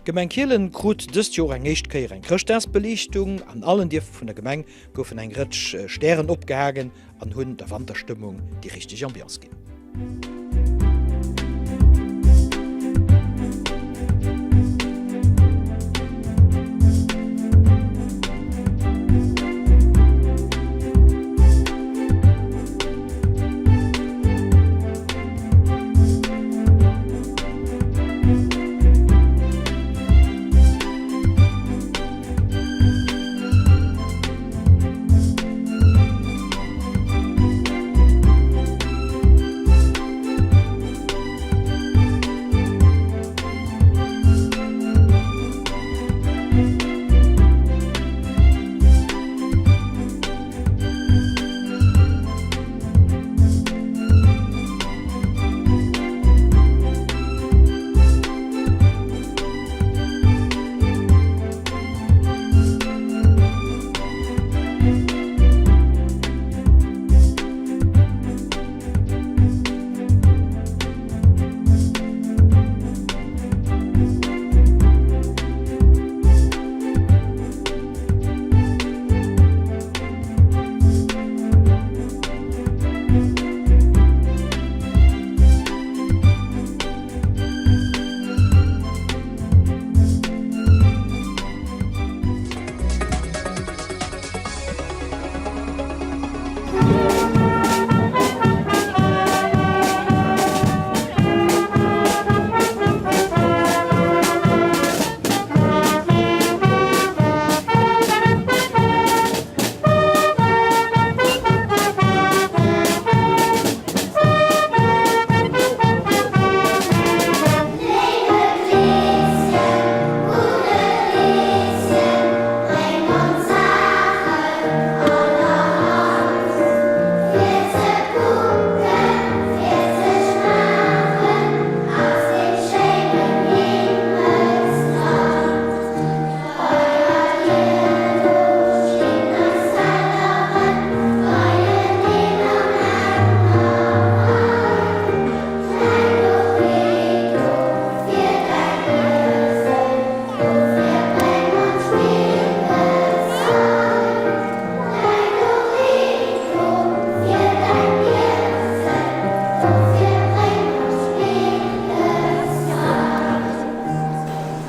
D'Gemeng Kielen krut dëst Joer eng éischt Kéier eng Chrëschtdagsbeliichtung. An allen Dierfer vun der Gemeng goufen eng Rëtsch Stären opgehaangen an hunn der Wanterstëmmung déi richteg Ambiance ginn.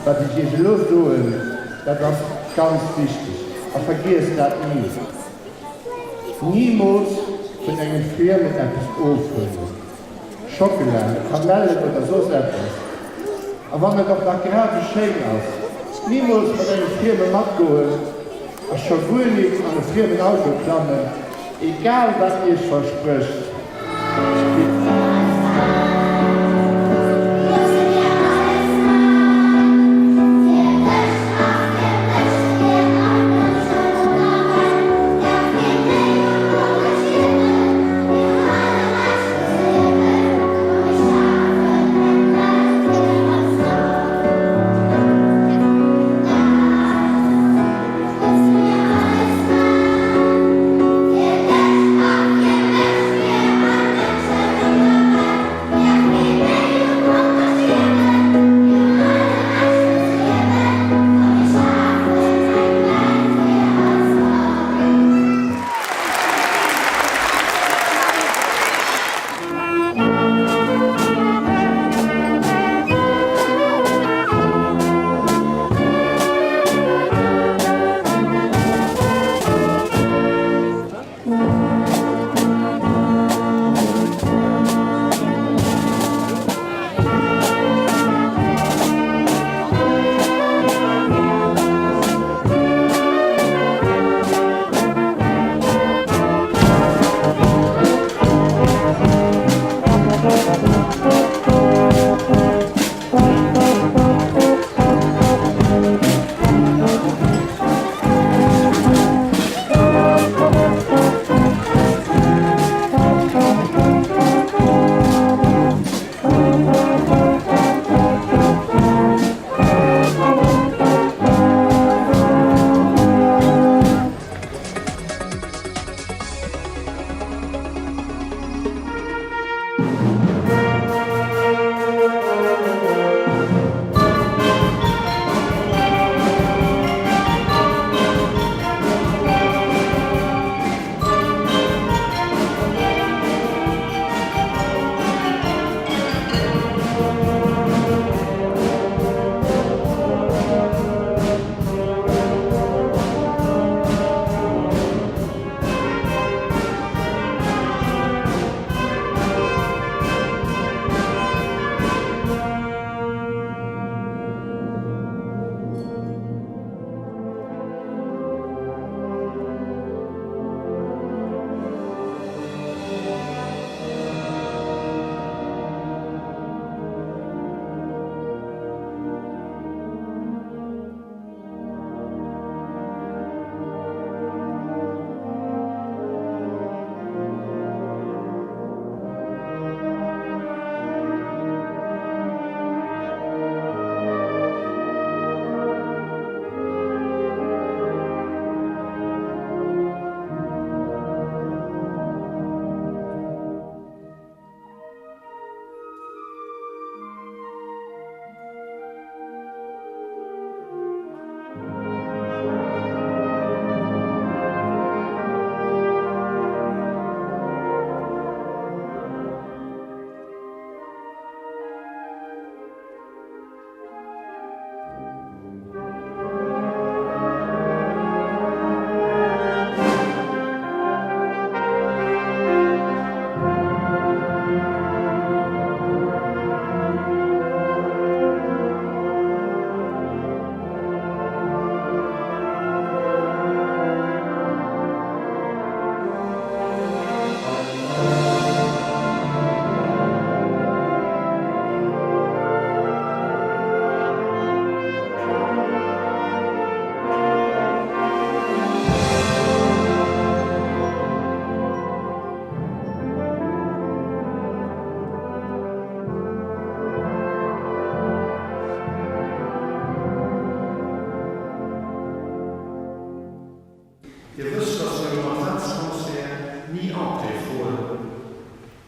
Wat ech Iech elo soen, dat ass ganz wichteg a vergiesst dat ni, Nimools vun engem Friemen eppes ofhuelen, Schockela, Kamellen oder soss eppes, a wann et och nach grad esou schéin ass, nimools mat engem Frieme matgoen a scho guer nik an e friemen Auto klammen, egal wat en Iech versprécht.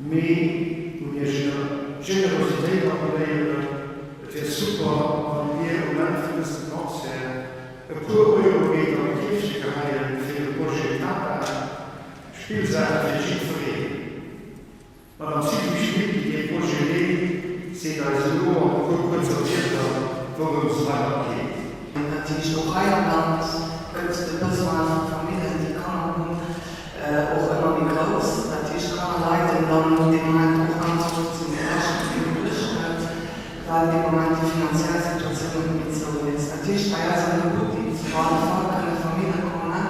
Mee un Är Generositéit appelléieren, Et wär super, wann Dir um Enn vun dësem Concert e puer Euro géift an d'Kierfche geheien fir de Projet Tata, Spillsaache fir jiddwereen. D'Madame Sylvie Schmit, déi dee Projet leet, seet eis elo an e puer kuerzer Wierder, wourëms et heimat geet. Dat heescht, och hei am Land gëtt de Besoin vu Famillen, déi Kanner hunn, och ëmmer méi grouss. Dat heescht, Kanner leiden dann dee Moment och ganz oft zum Beschte vum Duerchschnëtt, well dee Moment déi finanziell Situatioun net méi zouléisst. Dat heescht, bei eis an der Boutique zu Walfer kënne Famille komme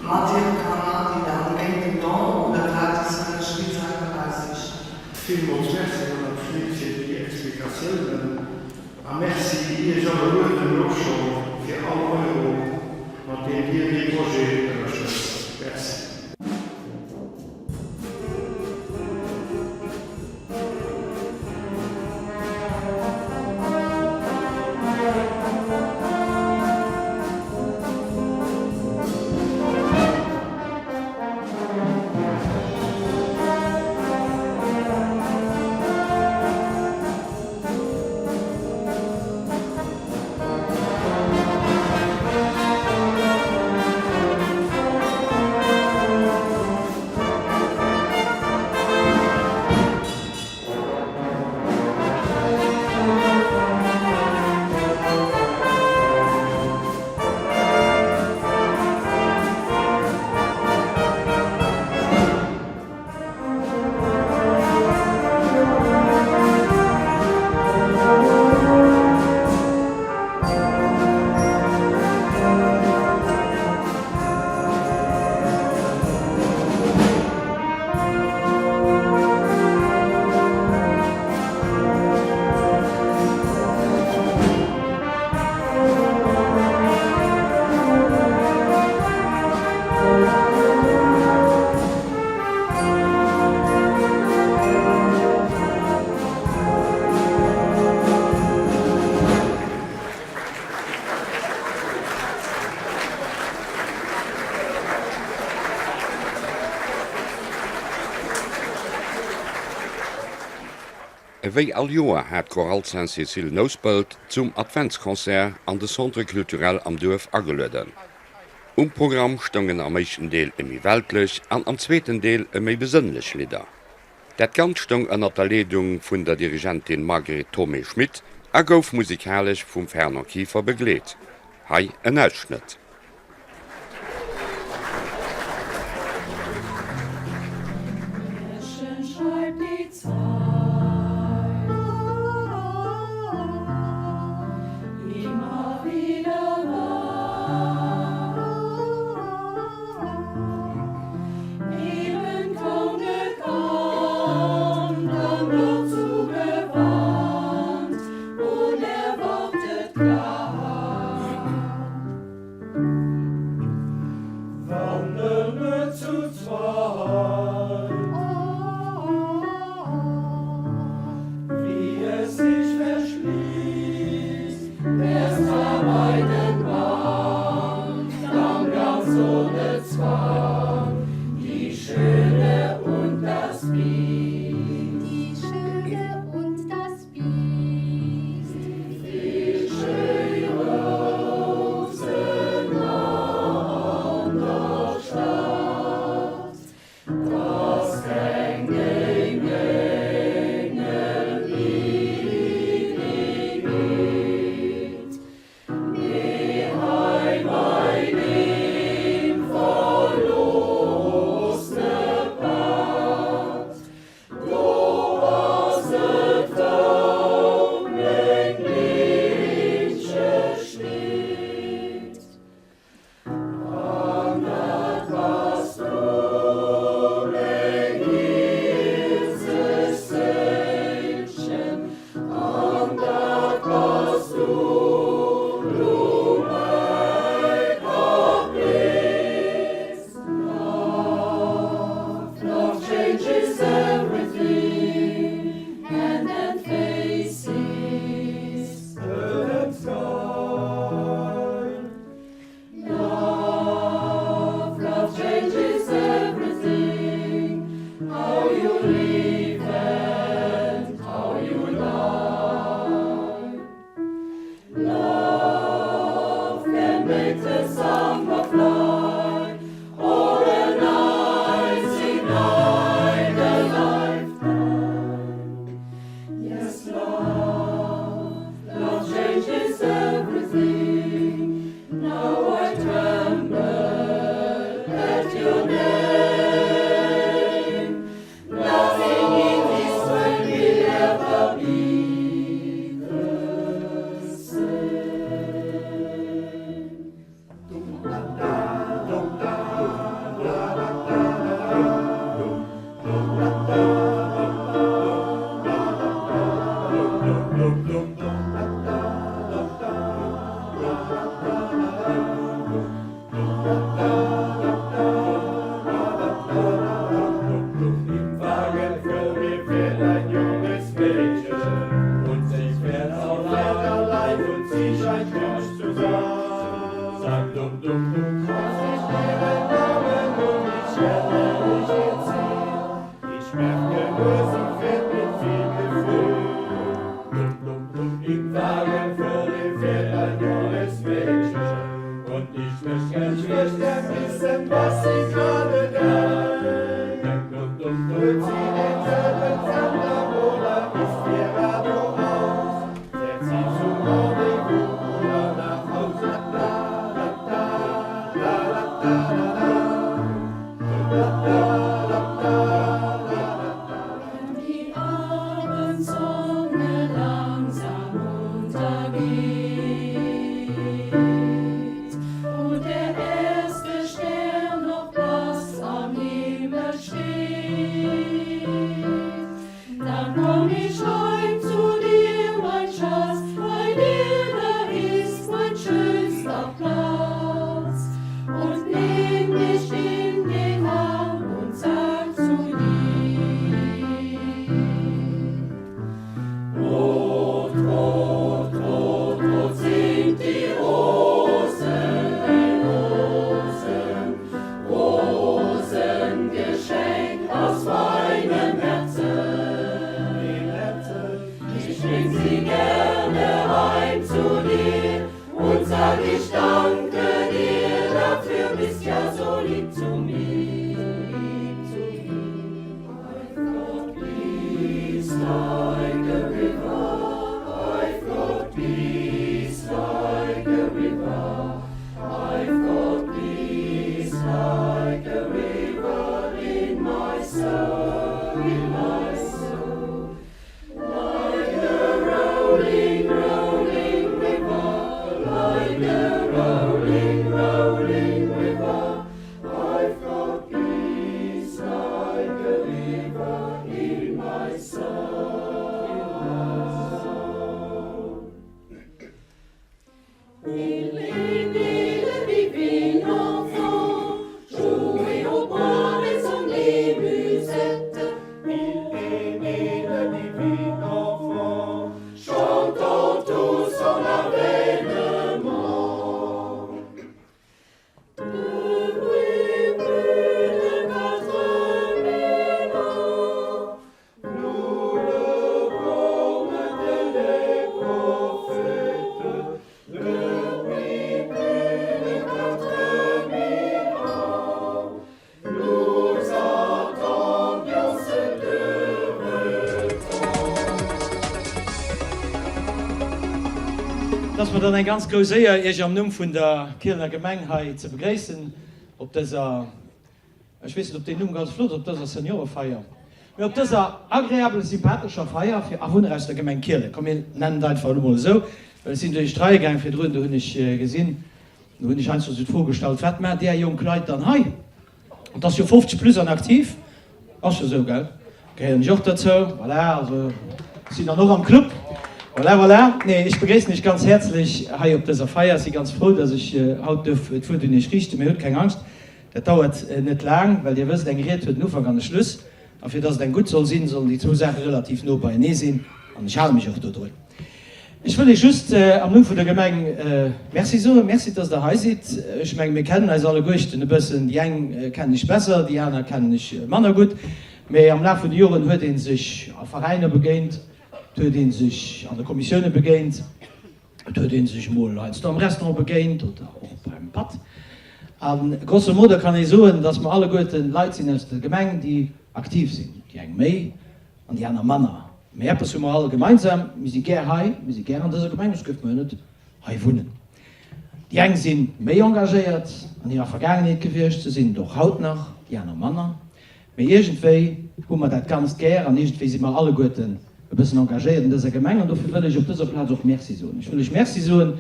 mat hire Kanner, déi dann géint en Don oder gratis kënne Spillsaachen aussichen. Villmools Merci, Madame Schmit, fir déi Explikatiounen. A Merci Iech alleguerten elo scho fir all Euro, mat deem Dir dee Projet ënnerstëtzt. Merci. Ewéi all Joer hat d'Chorale Sainte-Cécile Nouspelt zum Adventsconcert an de Centre Culturel am Duerf agelueden. Um Programm stoungen am éischten Deel e méi weltlech an am zweeten Deel e méi besënnlech Lidder. Dat Ganzt stoung ënnert der Leedung vun der Dirigentin Margret Thomé-Schmit a gouf musikalesch vum Fernand Kieffer begleet. Hei en Ausschnëtt. Et ass mer dann eng ganz grouss Éier, Iech am Numm vun der Kielener Gemeng hei ze begréissen op dëser, ech weess net, ob deen Numm ganz flott ass, op dëser Seniorefeier, mee op dëser agreabel sympathescher Feier fir Awunner aus der Gemeng Kielen. Komm, mir nennen et einfach elo mol esou, well ech sinn duerch d'Rei gaang virdrun, do hunn ech gesinn, do hunn ech heiansdo esou d'Fro gestallt, Wat maacht där jonk Leit dann hei? Et ass jo 50 plus an aktiv, ass jo sou, gell? Gehéieren ech och derzou, voilà, also sinn dann och am Club, voilà, voilà. Nee, ech begréissen iech ganz häerzlech hei op dëser Feier. Si ganz frou, dass ech haut duerf d'Wuert un iech riichten. Mee hutt keng Angscht, dat dauert net laang, well dir wësst, eng Ried huet en Ufank an e Schluss. A fir dass et eng gutt soll sinn, sollen déi zwou Saache relativ no beienee sinn. An ech hale mech och dodrun. Ech wëll Iech just am Numm vun der Gemeng Merci soen. Merci, dass Der hei sidd. Ech mengen, mir kennen eis alleguerchten e bëssen. Déi eng kennen ech besser, déi aner kennen ech manner gutt. Mee am Laf vun de Joren huet ee sech a Veräiner begéint, et huet ee sech an de Kommissioune begéint, et huet ee sech emol heiansdo am Restaurant begéint oder och beim Patt. A grosso modo kann ee soen, dass mer alleguerten Leit sinn aus der Gemeng, déi aktiv sinn. Déi eng méi, An déi aner manner. Mee eppes hu mer all gemeinsam, Mir si gär hei, mir si gär an dëser Gemeng, soss géife mer jo net hei wunnen. Déi eng si méi engagéiert an hirer Vergaangenheet gewiescht, se sinn et och haut nach, déi aner manner. Mee iergendwéi hu mer dat Ganzt gär an iergendwéi si mer alleguerten e bëssen engagéiert an dëser Gemeng. An dofir wëll ech op dëser Plaz och Merci soen. Ech wëll lech Merci soen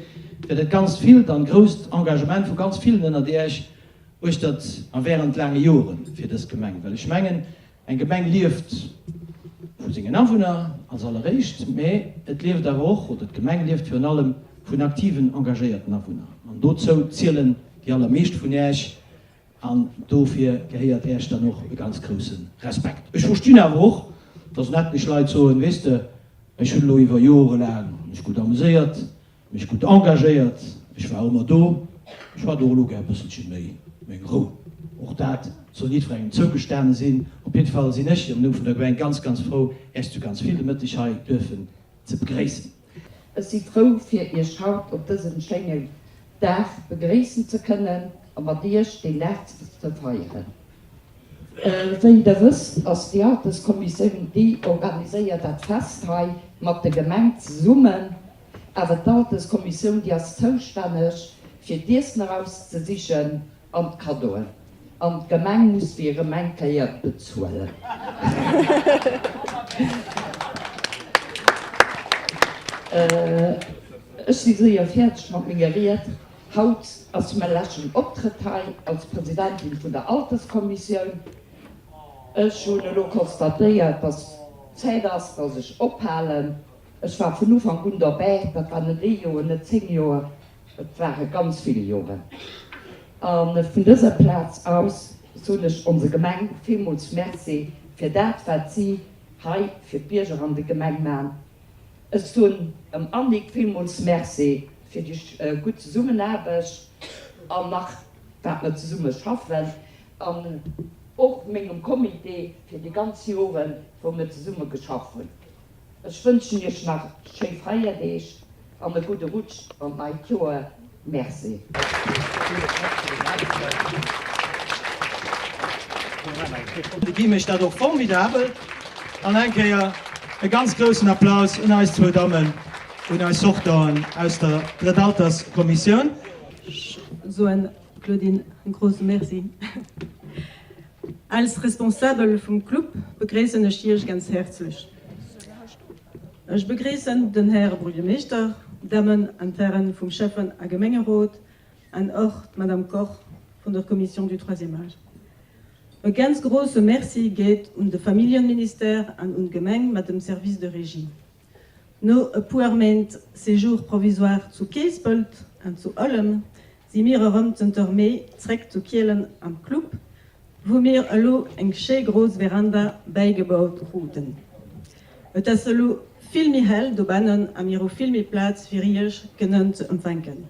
fir dat ganzt villt an grousst Engagement vu ganz villen ënnert Iech uechtert a während laange Joren fir dës Gemeng, well ech mengen, Eng Gemeng lieft vu sengen Awunner als alleréischt, mä et lieft awer och, oder d'Gemeng lieft virun allem vun aktiven, engagéierten Awunner. An dozou zielen déi allermeescht vun Äech. An dofir gehéiert Äech dann och e ganz grousse Respekt. Ech verstinn awer och, dass en etlech Leit soen, Weess de, ech hunn elo iwwer Jore laang mech gutt ameséiert, mech gutt engagéiert, ech war ëmmer do, ech hat och elo gär e bësselche méi. Meng Rou. Och dat soll jiddwerengem zougestane sinn. Op jidde Fall sinn ech am Numm vun der Gemeng ganz, ganz frou, Iech zu ganz vill de Mëtteg hei duerfen ze begréissen. Ech si frou fir Iech haut op dësem schéinen Dag begréissen ze kënnen a mat Iech deen Dag ze feieren. Wéi der wësst ass déi Alterskommissioun déi organiséiert dat Fest hei mat der Gemeng zesummen. Awer d'Alterskommissioun déi ass zoustänneg fir d'Iessen erauszesichen an d'Kaddoen. An d'Gemeng muss déi erëm eng Kéier bezuelen. Ech si séier fäerdeg mat menger Ried. Haut ass mäi leschten Optrëtt hei als Presidentin vun der Alterskommissioun. Ech hunn elo constatéiert, dass Zäit ass, dass ech ophalen. Ech war vun Ufank un derbäi, dat war net ee Joer, net 10 Joer, et ware ganz vill Joren. A vun dëser Plaz aus soen ech onser Gemeng villmools Merci fir dat, wat si hei fir d'Bierger an de Gemeng man. Ech soen dem Annick villmools Merci fir déi gutt Zesummenaarbecht an nach wat mer zesumme schaffen an och mengem Comité fir déi ganz Joren, wou mir zesumme geschafft hunn. Ech wënschen Iech nach schéi Feierdeeg an e gudde Rutsch an d'neit Joer. Merci. De Guy mécht dat och formidabel. An eng Kéier e ganz groussen Applaus un eis zwou Dammen, un eis Sortanten aus der Drëttalterskommissioun. Ech soen Claudine e grouse Merci. Als Responsabel vum Club begréissen ech Iech ganz häerzlech. Ech begréissen den Här Buergermeeschter, d'Dammen an d'Hären vum Schäffen a Gemengerot an och d'Madame Koch vun der Commission du troisième âge. E ganz grouse Merci geet un de Familljenministère an un d'Gemeng mat dem Service de régie. No e puer Méint Séjour provisoire zu Keespelt an zu Ollem si mir erëm zënter Mee zréck zu Kielen am Club, wou mir elo eng schéi grouss Veranda bäigebaut kruten. Et ass elo vill méi hell dobannen a mir hu vill méi Plaz fir iech kënnen ze empfänken.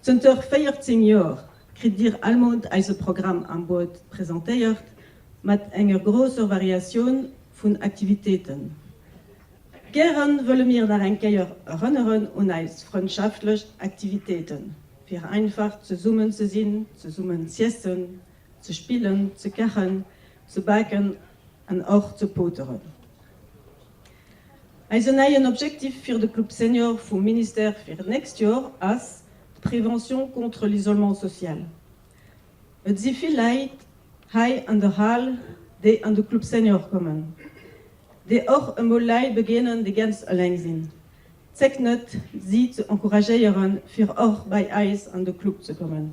Zënter 14 Joer kritt dir all Mount eise Programm am Buet presentéiert mat enger grousser Variatioun vun Aktivitéiten. Gären wëlle mir nach eng Kéier erënneren un eis frëndschaftlech Aktivitéiten, fir einfach zesummen ze sinn, zesummen z'iessen, ze spillen, ze kachen, ze baken an och ze poteren. Eisen neien Objectif fir de Club Senior vum Ministère fir d'nächst Joer ass d'Prévention contre l'isolement social. Et si vill Läit hei an der Hal, déi an de Club Senior kommen, déi och emol Läit begéinen, déi ganz eleng sinn. Zéckt net, si ze encouragéieren, fir och bei eis an de Club ze kommen.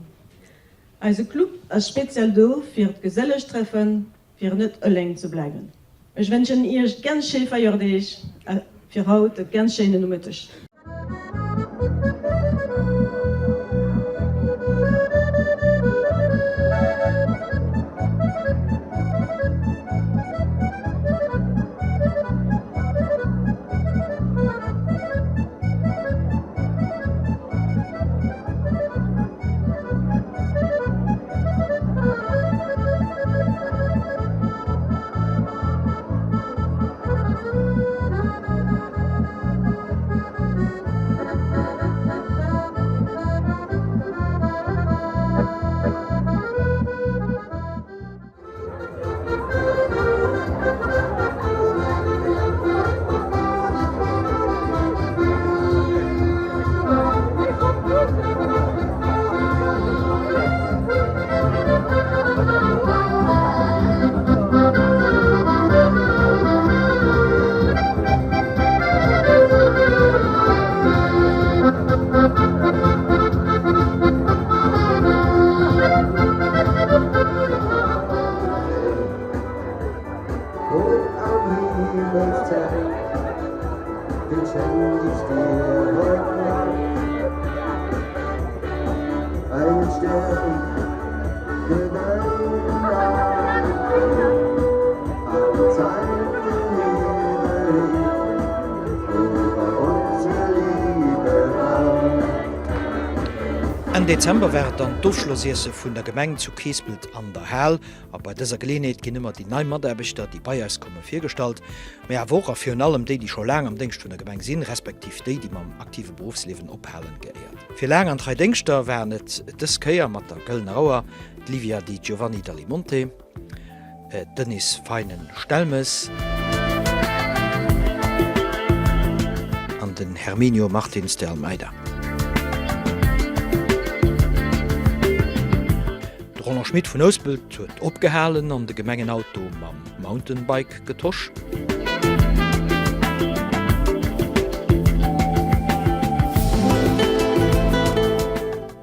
Eise Club ass speziell do fir d'geselleg Treffen, fir net eleng ze bleiwen. Ech wënschen Iech ganz schéi Feierdeeg a fir haut e ganz schéinen Nomëtteg. Dezember war et dann d'Ofschlossiesse vun der Gemeng zu Keespelt an der Hal. A bei dëser Geleeënheet ginn ëmmer déi nei Mataarbechter, déi bei eis kommen, virgestallt, mä awer och a virun allem déi, déi scho laang am Déngscht vun der Gemeng sinn, respektiv déi, déi mam aktive Beruffsliewen ophalen, geéiert. Fir laang an trei Déngschter waren et dës Kéier mat der Gëllener Auer d'Livia Di Giovanni D'Alimonte, D'Denise Feinen-Stelmes an den Herminio Martins de Almeida. De Roland Schmit vun Nouspelt huet opgehalen an de Gemengenauto mam Mountainbike getosch.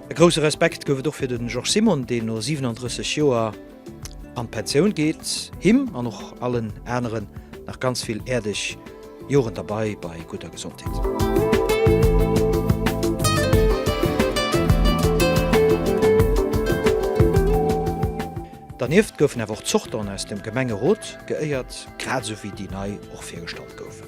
E grousse Respekt gouf et och fir de Georges Simon, deen no 37 Joer an d'Pensioun geet. Him an och allen aneren nach ganz vill äerdeg Joren derbei bei gudder Gesondheet. Dernieft goufen awer och d'Sortanten aus dem Gemengerot geéiert, grad esou wéi déi nei och virgestallt goufen.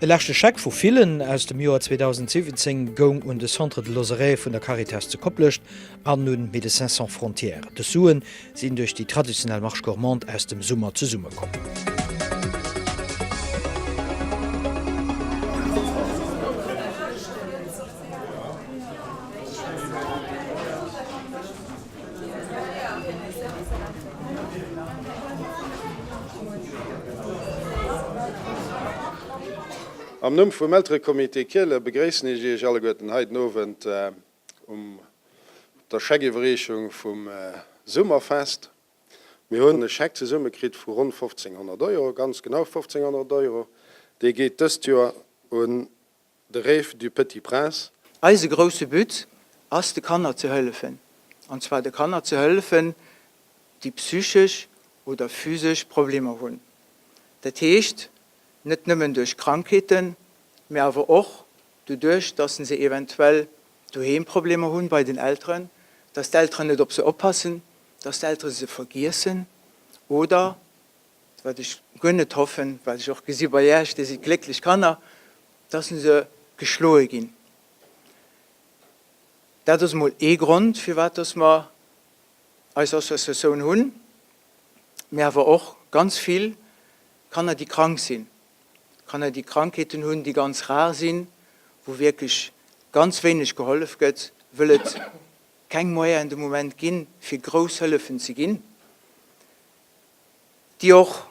E leschte Scheck vu villen aus dem Joer 2017 goung un de Centre de Loseraie vun der Caritas zu Koplescht. An un Médecins Sans Frontières. Dës Suen sinn duerch déi traditionell Marche Gourmande aus dem Summer zesummekomm. Am Numm vum Elterecomité Kielen begréissen ech Iech alleguerten hei den Owend Um der Scheckiwwerreechung vum Summerfest. Mir hunn e Scheck zesummekritt vu ronn 1.500 Euro, ganz genau 1.500 Euro. Dee geet dëst Joer un de Rêve du Petit Prince. Eise grousse But ass de Kanner ze hëllefen, an zwar de Kanner ze hëllefen, déi psychesch oder physesch Problemer hunn. Dat heescht net nëmmen duerch Krankheeten, mä awer och doduerch dass se eventuell doheem Problemer hunn bei den Elteren, dass d'Elteren net op se oppassen, dass d'Eltere se vergiessen oder, wat ech guer net hoffen, wat ech och gesi bei Iech, Dir sidd glécklech Kanner, dass se geschloe ginn. Dat ass emol ee Grond, firwat dass mer eis Associatioun hunn, mä awer och ganz vill Kanner, déi krank sinn. Kanner, déi Krankheeten hunn, déi ganz rar sinn, wou wierklech ganz wéineg gehollef gëtt, wëll et keng Moyenen de Moment ginn, fir grouss Hëllefen ze ginn, déi och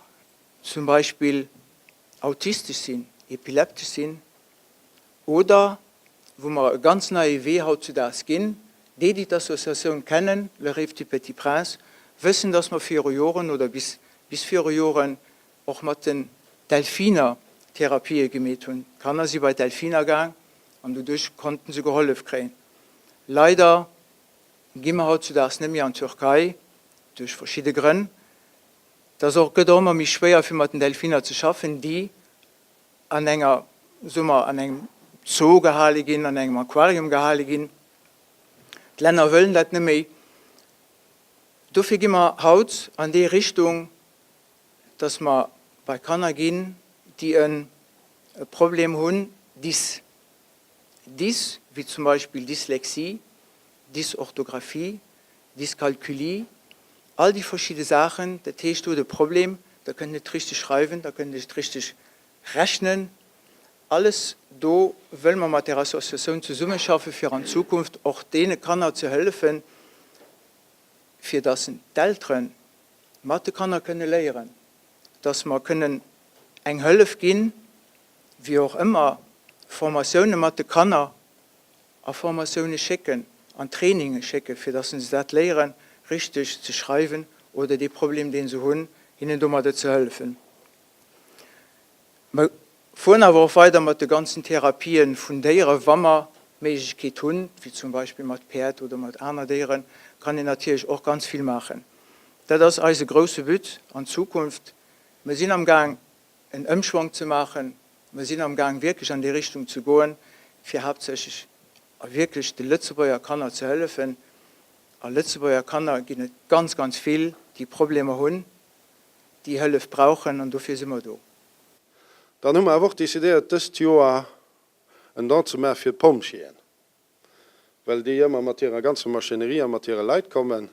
zum Beispill autistesch sinn, epileptesch sinn oder wou mer e ganz neie Wee hautzudaags ginn. Déi, déi d'Associatioun kennen, Le Rêve du Petit Prince, wëssen, dass mer viru Joren oder bis viru Joren och mat den Delfiner Therapië gemeet hunn. D'Kanner si bei d'Delfiner gaang an doduerch konnten se gehollef kréien. Leider gi mer hautzudaags net méi an d'Türkei, duerch verschidde Grënn. Et ass och, gëtt och ëmmer méi schwéier fir mat den Delfiner ze schaffen, déi an enger, soe mer, an engem Zoo gehale ginn, an engem Aquarium gehale ginn. D'Länner wëllen dat net méi. Dofir gi mer haut an déi Richtung, dass mer bei Kanner ginn, déi e Problem hunn, Dys, Dys, wéi zum Beispill Dyslexie, Dysorthographie, Dyscalculie, all déi verschidde Saachen. Dat heescht, do hutt e Problem, der kënnt net richteg schreiwen, der kënnt net richteg rechnen. Alles do wëlle mer mat där Associatioun zesummeschaffe fir an Zukunft och deene Kanner ze hëllefen, fir dass d'Elteren mat de Kanner kënne léieren, dass mer kënnen eng Hëllef ginn, wéi och ëmmer, Formatioune mat de Kanner a Formatioune schécken, an Traininge schécken, fir dass se dat léieren, richteg ze schreiwen oder dee Problem, dee se hunn, hinnen domadder ze hëllefen. Mer fueren awer och weider mat de ganzen Therapien vun Déieren, wa mer d'Méiglechkeet hunn, wéi zum Beispill mat Päerd oder mat aner Déieren, kann een natierlech och ganz vill maachen. Dat ass eise grousse But an Zukunft. Mer sinn am Gaang en Ëmschwong ze maachen. Mer sinn am Gaang wierklech an déi Richtung ze goen, fir haaptsächlech a wierklech de Lëtzebuerger Kanner ze hëllefen. A Lëtzebuerger Kanner ginn et ganz, ganz vill, déi Problemer hunn, déi Hëllef brauchen, an dofir si mer do. Dann hu mer awer och decidéiert, dëst Joer en Don ze maache fir d'Pompjeeën, well déi ëmmer mat hirer ganzer Machinerie a mat hire Leit kommen.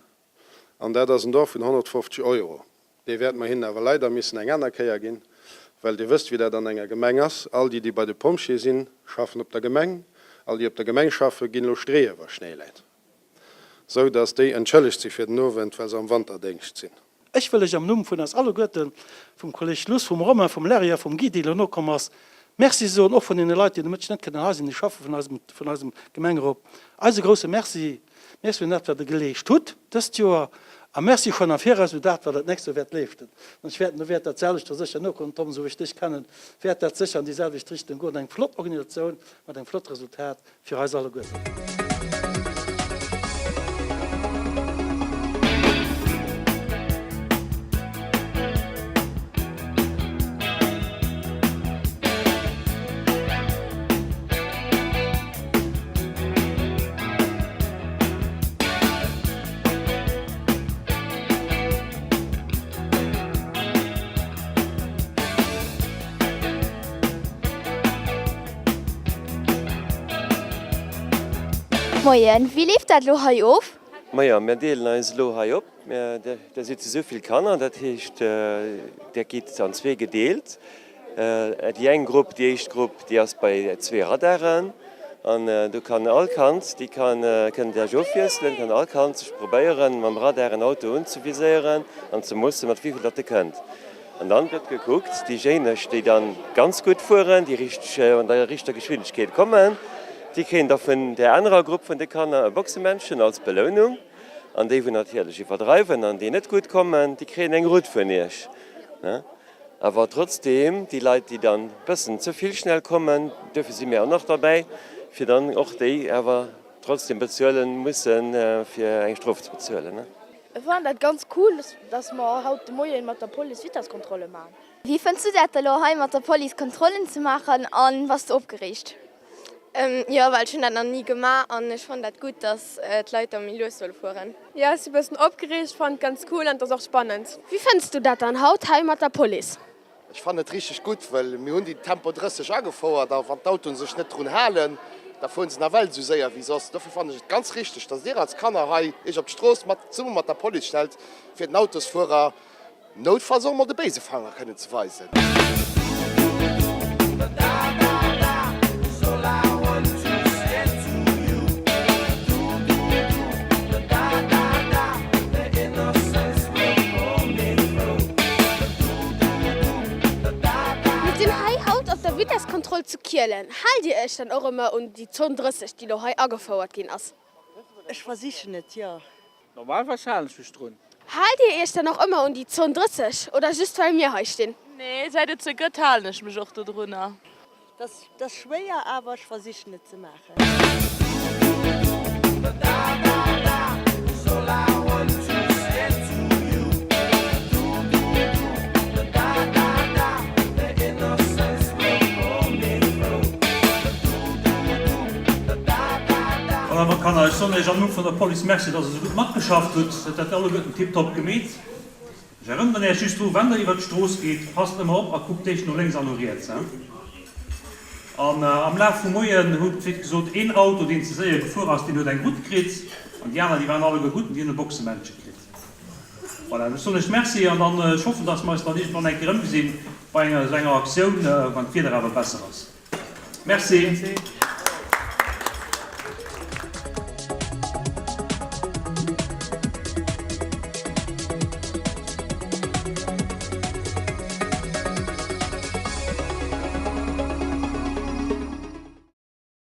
An dat ass en Don vun 150 Euro. Dee wäerte mer hinnen awer leider missen eng aner Kéier ginn, well Dir wësst, wéi dat an enger Gemeng ass, All déi, déi bei de Pompjeeë sinn, schaffen op der Gemeng. All déi op der Gemeng schaffen, ginn elo Streeë wa Schnéi läit, sou datt déi entschëllegt si fir den Owend, well se am Wanterdéngscht sinn. Ech wëll lech am Numm vun eis alleguerten, vum Kolleg Luss, vum Romain, vum Larry a vum Guy, dee elo nokomm ass, Merci soen, och vun deene Leit, déi de Mëtteg net kënnen hei sinn, déi schaffe vun eisem, vun eisem Gemengerot, eise grouse Merci. Merci un dat, wat Der geleescht hutt dëst Joer a Merci schonn am Viraus un dat, wat Der d'nächst Joer wäert leeschten. An ech wäerten, do wäert dat selwecht da sécher nokommen, Tom, esou wéi ech dech kennen, wäert dat sécher an déi selwecht Richtung goen. Eng flott Organisatioun mat engem flott Resultat fir eis alleguerten. Moien, wéi leeft dat elo hei of? Majo, mir deelen eis elo hei op. Der sidd esou vill Kanner, dat heescht der gitt an zwee gedeelt. Déi eng Grupp, déi éischt Grupp, déi ass bei zwee Radaren an do kann all Kand, déi kann, kënnt Iech ofwiesselen, kann all Kand sech probéieren, mam Radar en Auto unzeviséieren an ze moossen, mat wéi vill datt e kënnt. An dann gëtt gekuckt, déijéineg, déi dann ganz gutt fueren, déi richteg an der richteger Geschwindegkeet kommen, déi kréien da vun där anerer Grupp vun de Kanner e Boxemännchen als Belounung. An déi, wou natierlech iwwerdreiwen an déi net gutt kommen, déi kréien eng Rutt vun Iech. Awer trotzdeem, déi Leit, déi dann e bëssen ze vill schnell kommen, duerfir si mir och nach derbäi, fir dann och déi awer trotzdeem bezuelen mussen, fir eng Strof ze bezuelen. Ech fannen dat ganz cool, dass mer haut de Moien mat der Police Vitesskontrolle maan. Wéi fënns du dat elo hei mat der Police Kontrollen ze maachen an bass de opgereegt? Jo, well ech hunn dat nach ni gemaach an ech fannen dat gutt, dass d'Leit da méi lues solle fueren. Jo, ech si bëssen opgereegt, fannen et ganz cool an et ass och spannend. Wéi fënns du dat dann haut hei mat der Police? Ech fannen et richteg gutt, well mir hunn déi Tempo 30 agefouert a wann d'Autoen sech net drun halen, da fueren se nawell esou séier wéi soss. Dofir fannen ech et ganz richteg, dass dir als Kanner hei iech op d'Strooss mat zesumme mat der Police stellt, fir den Autosfuerer Noutfalls och mol de béise Fanger kënnen ze weisen. Mir sinn hei haut op der Vitesskontroll zu Kielen. Haalt Dir Iech dann och ëmmer un déi Zon 30, déi lo hei agefouert ginn ass? Ech versichen et, jo. Normalerweis halen ech mech drun. Haalt dir iech dann och ëmmer un déi Zon 30 oder just well mir hei stinn? Nee, säit et se gëtt halen ech mech och dodrunner. Dat ass schwéier, awer ech versichen et ze maachen. Voilà, mat Kanner, ech soen Iech am Numm vun der Police Merci, dass Der esou gutt matgeschafft hutt. Hutt dat alleguerten tiptop gemeet. Ech erënneren Iech just dru, Wann Der iwwert d'Strooss geet, passt ëmmer op a kuckt éischt no lénks an no riets. An am Laf vum Moien huet, wéi gesot, een Auto, deen ze séier gefuer ass, deen huet eng Rutt kritt an déi aner, déi waren alleguer gutt an déi hunn e Boxemännche kritt. Voilà, ech soen Iech Merci an dann, ech hoffen, dass mer eis dann iergendwann eng Kéier erëmgesinn bei enger esou enger Aktioun, wann d'Wieder awer besser ass. Merci.